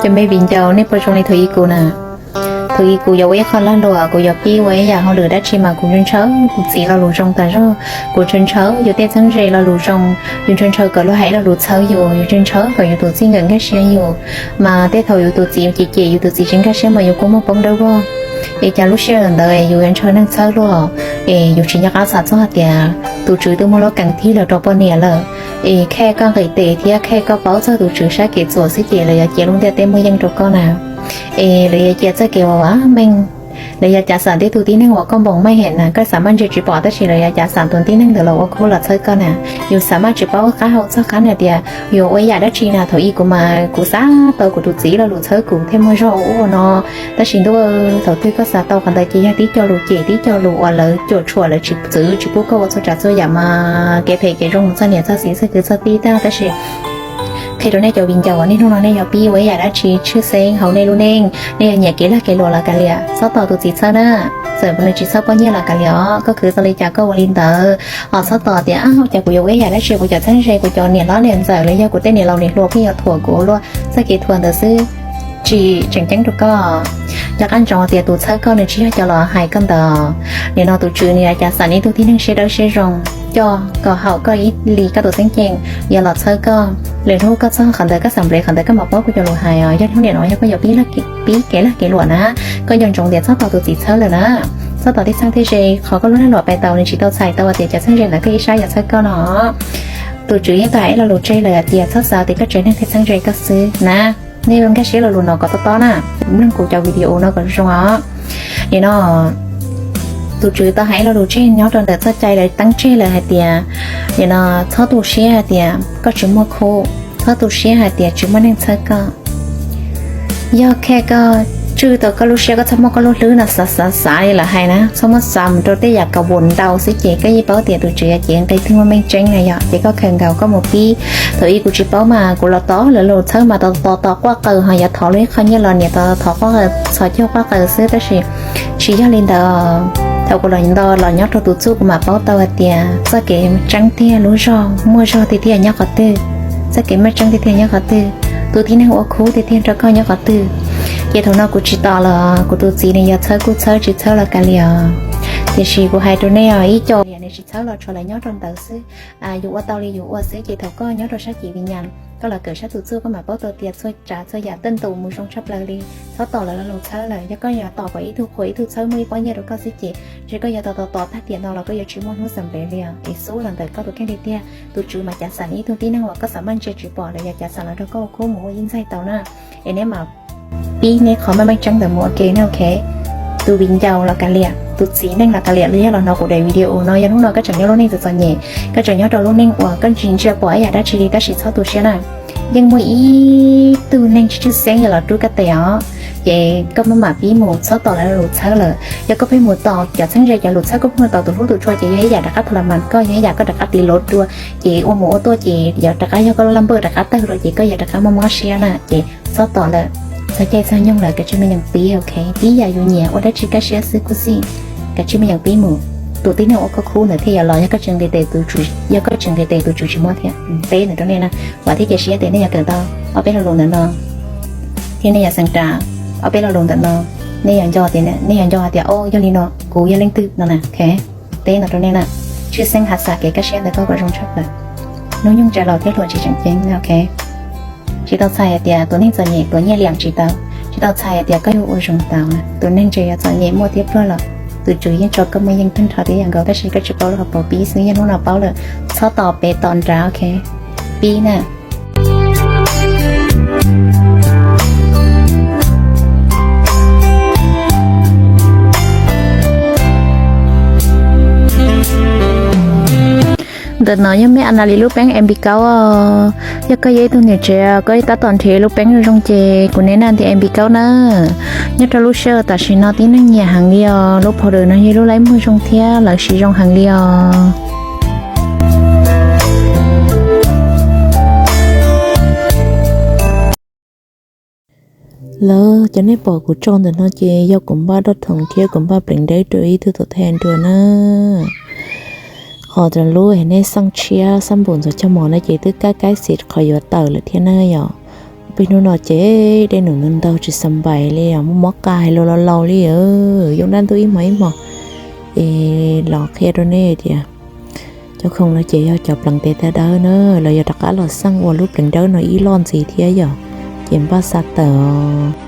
Cov me viv ncaus, nej puas zoo li thaum ub kuv na? Thaum ub kuv yuav ua ib qho lag luam, kuv yuav pib ua ib yam hauj lwm dab tsi mas kuv ntshaw ntshaw kuv txiv lo lus zoo tas zog, kuv ntshaw ntshaw yus tej txheeb ze lo lus zoo, yus ntshaw ntshaw kom luag hais lo lus txhawb yus, yus ntshaw ntshaw kom yus tus txij nkawm nkag siab yus. Mas tej thaum yus tus txiv cem cem yus tus txiv tsis nkag siab mas yus kuj muaj poob dawb vog. Es cas lub sij hawm ntawd yus yuav ntshaw neeg txhawb luaj, es yus tsis nco qab xav txog hais tias tus tswv twb muaj lub kees thib los rau poj niam lawm. Es khej koj nqis tes thiab khej koj paub txog tus tswv sab kev txuam xwb ces lawv yuav cia lub ntiaj teb muaj yeej rau koj na. Es lawv yuav cia txoj kev ua meej, lawv yuav cav xam tej tus tib neeg uas koj npoom meej heev na, koj xav maj ntsia tsis pom tab sis lawv yuav cav xam tus tib neeg ntawd los ua khub los txhawb koj na. Yus xav maj tsis paub qab hau txog qab hais tias yuav ua yam dab tsi na. Thaum ub kuv mas kuv xav tau kuv tus txiv lo lus txhawb kuv thiaj muaj zog ua ub ua no. Tab sis ntuj, thaum twg koj xav tau qhov ntawd ces yog tib co lus cem tib co lus uas lawv cuam tshuam, lawv tsis txwv tsis pub koj ua txhua tsav txhua yam mas kev phem kev zoo mus txog niam txog txiv txog kwv txog tij tag. Tab sis qhia rau nej cov viv ncaus uas nej hnub no nej yuav pib ua ib yam dab tsi tshwj xeeb hauv nej lub neej, nej yuav nyiam kev lag kev luam los kav liam, txhob tos tus txiv txhawb na. Txawm nws tsis txhawb poj niam los kav liam os, koj khwv tau li cas koj ua li ntawd. Ho txhob tos tias, ab, cas kuv yuav ua ib yam dab tsi kuv cov txheeb ze, kuv cov niam hlob niam ntxawm los yog kuv tej niam laus niam hluas pheej yuav thuam kuv luaj, txoj kev thuam ntawd xwb tsis tseem ceeb rau koj. Nco qab ntsoov tias tus txhawb koj nws tsis yog cov los hais koj ntawd. Nim no tus tswv nws yuav cav xam ib tug tib neeg siab dawb siab zoo coj kom haum koj ib li koj tus xeeb ceem yuav los txhawb koj. Lwm hnub koj txog qhov ntawd koj xam nplev qhov ntawd koj mam paub kuv cov lus hais os. Yog hnub nim no yog koj yuav pib kev lag kev luam na, koj nco ntsoov tias txhob tos tus txiv txhawb lawm na. Txhob tos tej txheeb tej ze qhov koj lub lag luam pais tau nws tsis tau txhais tau tias cov txheeb ze ntawd koj ib sab yuav txhawb koj no. Tus tswv yeej tau hais ib lo lus tseg lawm hais tias txhob xav tias koj tsev neeg thiaj txheeb ze koj xwb na. Nej nkag siab lo lus no kom tob tob na, mloog kuv cov video no kom zoo os. Nim no tus tswv tau hais ib lo lus tseg nyob rau ntawm txoj cai lawv teeb tseg lawm hais tias, nim no txhob tu siab hais tias koj tsis muaj khub, txhob tu siab hais tias tsis muaj neeg txhawb koj. Yog khej koj tswj tau koj lub siab, koj txhob muab koj lub hlwb no xav xav xav li lawv hais na, txhob muab xav mus rau tej yam kaus vos ntau xwb ces koj yeej paub tias tus tswv yuav cev nqe twg muaj meej tseeb na yom. Ces koj khaws nkaus koj mus pib. Thaum ub kuv tsis paub mas kuv los tos lawv lus txhawb mas tos tos tos quaj qaws, ho yuav thov lub ib qho nyiaj los niam tos thov quaj qaws, txhos caug quaj qaws xwb. Tab sis tsis yog li ntawd, thaum kuv los nto los nyob rau tus txuj kuv mam paub tau hais tias txoj kev tseeb tiag lub zog muaj zog tiag tiag nyob qhov twg, txoj kev muaj tseeb tiag tiag nyob qhov twg, tus tib neeg ua khub tiag tiag rau koj nyob qhov twg. Ces thaum no kuv tsis tos los kuv tus txiv nws yuav txhawb kuj txhawb, tsis txhawb los kav liam. Tiam sis kuv hais rau nej os, ib co nws tsis txhawb los tsuas lawv nyob rau ntawd xwb. Yus ua tau li yus ua xwb, ces thaum koj nyob rau sab cev viv nyas, koj los kawm sab tus txuj koj mam paub tau tias txhua tsav txhua yam tej ntu mus zoo tshaj plaws li. Txhob tos lawv lo lus txhawb lawm. Yog koj yuav tos kom ib tug qhuas ib tug txhawb muaj ib pob nyiaj rau koj xwb ces, ntshe koj yuav tos tos tos tag tiam no los koj yuav tsis muaj hnub xam nplev li os. Es xub los ntawm koj tus kheej tiag tiag, tus tswv mas cav xam ib tug tib neeg uas koj xav maj ntsia tsis pom lawm, yuav cav xam los rau koj ua khub mus ua ib ntxaig tau na. Es neb mam pib neb qhov meej meej tseeb ntawd mus ua ke na, ok. Tus viv ncaus los kav liam, tus txiv neej los kav liam, los yog los hnov kuv daim video no, yog hnub no koj tseem nyob lub neej txom txom nyem, koj tseem nyob rau lub neej uas koj tsis ntsia pom ib yam dab tsi li, tab sis txhob tu siab na. Yeej muaj ib tug neeg tsis tshwj xeeb yuav los rub koj tes os. Ces koj maj mam pib mus, txhob tos lawv lus txhawb lawm. Yog koj pheej mus tos cov txheeb ze cov lus txhawb, koj pheej mus tos tus hlub tus tshua ces yog ib yam rov qab tha la mas koj, yog ib yam koj rov qab tiv lub dua, ces ua mus ua tuaj ces yuav rov qab yog koj laj npawj rov qab tawg lawm ces koj yuav rov qab mob mob siab na. Ces txhob tos lawm, txog caij txog nyoog lawm kav tsij me nyeem pib, ok. Pib yam yus nyiam, ua dab tsi kaj siab xwb kuj xij, kav tsij me nyeem pib mus. Tus tib neeg ua koj khub ntawd thiaj yuav los. Yog koj tseem nqis tes tus tswv, yog koj tseem nqis tes tus tswv tsis muab thiab. Teb ntawm rau nej na, vam thiab cia siab tias nej yuav kawm tau ob peb lo lus ntawm no, thiab nej yuav xeem ras ob peb lo lus ntawm no. Nej yuav nco tias, nej yuav nco hais tias, o, yog li no kuv yog leej twg no na, ok. Teb ntawm rau nej na, tshwj xeeb hav xav kev kaj siab ntawm koj kom zoo tshaj plaws. Hnub nyoog tsa laus thiab hluas tsis tseem ceeb, ok. Tsis tau txhais hais tias tus neeg txom nyem tuav nyiaj liam tsis tau, tsis tau txhais hais tias koj yuav ua zoo tau na. Tus neeg tseem yuav txom nyem muaj thiab pluag los tus tswv yeej tso koj muaj yeej tag nrho thiab yam nkaus, tab sis koj tsis paub lub hauv paus pib xwb. Yog hnub no paub lawm, txhob tos pem tos nrad, ok. Pib na. Ntawm no yog mej Ana Lis lub peeb M P Kaub os. Yog koj yog ib tug niam tsev koj tab tom nrhiav lub peeb zoo zoo ces kuv nes naj ntiav M P Kaub na. Nyob rau lub sij hawm tam sim no tib neeg nyiam heev li os, lub powder no yog lub laib muag zoo thiab lawv siv zoo heev li os. Lawv cov nej pom kuv tso ntawm no ces yog kuv npaj doj thoom thiab kuv npaj pleev dawb rau ib tug tuam thawj Android na. Qhov lub nej xaj tshiab xaj npum ntxuav cog mom no ces twb kab kaib xis qhov yuav tawm lawm thiab na yom. Peb hnub no ces dej num ntau ntau tsis xa npais li os, muaj mob qa hais lus laus laus li. Yoo dab ntub ib hmos ib hmos es los qhia rau nej tias cov khoom no ces yog cov pleev tes taw dawb na, los yog rov qab los xaj ua lub pleev dawb no ib loj ntxiv thiab yom, ces npaj xa tawm os.